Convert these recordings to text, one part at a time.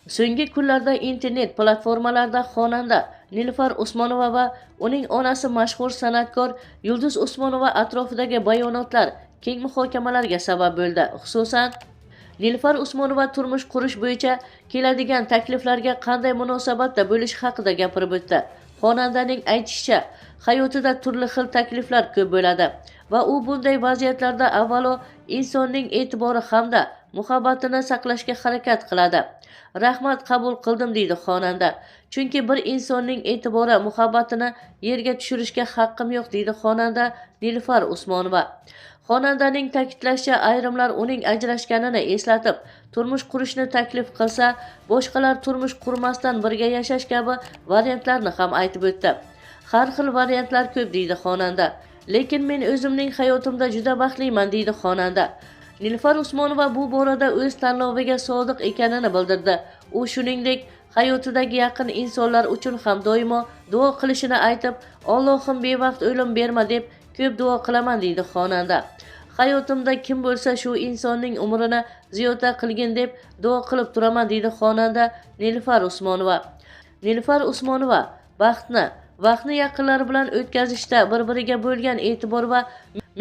So'nggi kunlarda internet platformalarida xonanda Nilufar Usmonova va uning onasi mashhur san'atkor Yulduz Usmonova atrofidagi bayonotlar keng muhokamalarga sabab bo'ldi. Xususan, Nilufar Usmonova turmush qurish bo'yicha keladigan takliflarga qanday munosabatda bo'lishi haqida gapirib o'tdi. Xonandaning aytishicha, hayotida turli xil takliflar ko'p bo'ladi va u bunday vaziyatlarda avvalo insonning e'tibori hamda muhabbatini saqlashga harakat qiladi. Rahmat, qabul qildim, deydi xonanda. Chunki bir insonning e'tibori, muhabbatini yerga tushirishga haqqim yo'q, deydi xonanda Nilufar Usmonova. Xonandaning ta'kidlashicha, ayrimlar uning ajrashganini eslatib, turmush qurishni taklif qilsa, boshqalar turmush qurmasdan birga yashash kabi variantlarni ham aytib o'tdi. Har xil variantlar ko'p, deydi xonanda. Lekin men o'zimning hayotimda juda baxtliman, deydi xonanda. Nilufar Usmonova bu borada o'z tanloviga sodiq ekanini bildirdi. U shuningdek, hayotidagi yaqin insonlar uchun ham doimo duo qilishini aytib, Allohim bevaqt o'lim berma deb ko'p duo qilaman, deydi xonanda. Hayotimda kim bo'lsa shu insonning umrini ziyoda qilgin deb duo qilib turaman, deydi xonanda Nilufar Usmonova. Nilufar Usmonova baxtni, vaqtni yaqinlari bilan o'tkazishda bir-biriga bo'lgan e'tibor va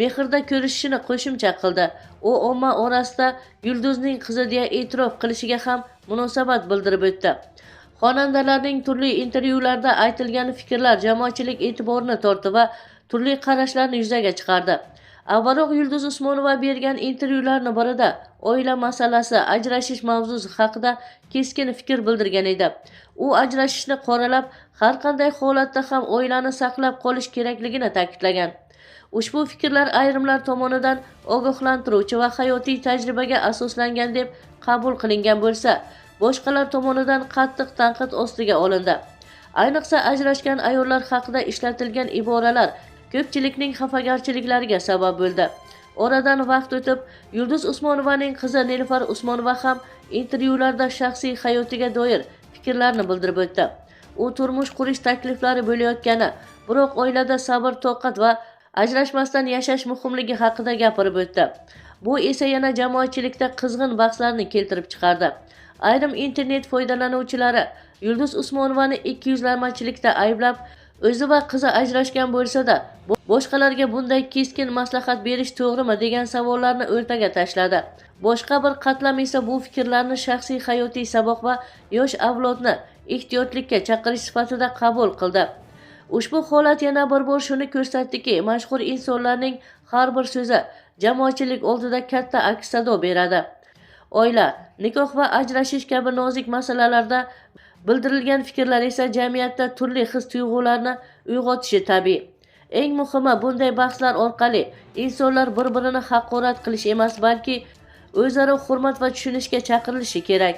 mehrda ko'rishishini qo'shimcha qildi. U omma orasida Yulduzning qizi deya e'tirof qilishiga ham munosabat bildirib o'tdi. Xonandalarning turli intervyularda aytilgan fikrlar jamoatchilik e'tiborini tortdi va turli qarashlarni yuzaga chiqardi. Avvalroq Yulduz Usmonova bergan intervyularning birida oila masalasi, ajrashish mavzusi haqida keskin fikr bildirgan edi. U ajrashishni qoralab, har qanday holatda ham oilani saqlab qolish kerakligini ta'kidlagan. Ushbu fikrlar ayrimlar tomonidan ogohlantiruvchi va hayotiy tajribaga asoslangan deb qabul qilingan bo'lsa, boshqalar tomonidan qattiq tanqid ostiga olindi. Ayniqsa ajrashgan ayollar haqida ishlatilgan iboralar ko'pchilikning xafagarchiliklariga sabab bo'ldi. Oradan vaqt o'tib, Yulduz Usmonovaning qizi Nilufar Usmonova ham intervyularda shaxsiy hayotiga doir fikrlarni bildirib o'tdi. U turmush qurish takliflari bo'layotgani, biroq oilada sabr, toqat va ajrashmasdan yashash muhimligi haqida gapirib o'tdi. Bu esa yana jamoatchilikda qizg'in bahslarni keltirib chiqardi. Ayrim internet foydalanuvchilari Yulduz Usmonovani ikkiyuzlamachilikda ayblab, o'zi va qizi ajrashgan bo'lsa-da, boshqalarga bunday keskin maslahat berish to'g'rimi degan savollarni o'rtaga tashladi. Boshqa bir qatlam esa bu fikrlarni shaxsiy hayotiy saboq va yosh avlodni ehtiyotlikka chaqirish sifatida qabul qildi. Ushbu holat yana bir bor shuni ko'rsatdiki, mashhur insonlarning har bir so'zi jamoatchilik oldida katta aks-sado beradi. Oila, nikoh va ajrashish kabi nozik masalalarda bildirilgan fikrlar esa jamiyatda turli his-tuyg'ularni uyg'otishi tabiiy. Eng muhimi, bunday bahslar orqali insonlar bir-birini haqorat qilish emas, balki o'zaro hurmat va tushunishga chaqirilishi kerak.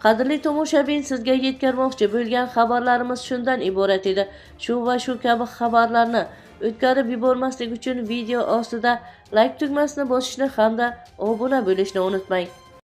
Qadrli tomoshabin, sizga yetkazmoqchi bo'lgan xabarlarimiz shundan iborat edi. Shu va shu kabi xabarlarni o'tkazib yubormaslik uchun video ostida like tugmasini bosishni hamda obuna bo'lishni unutmang.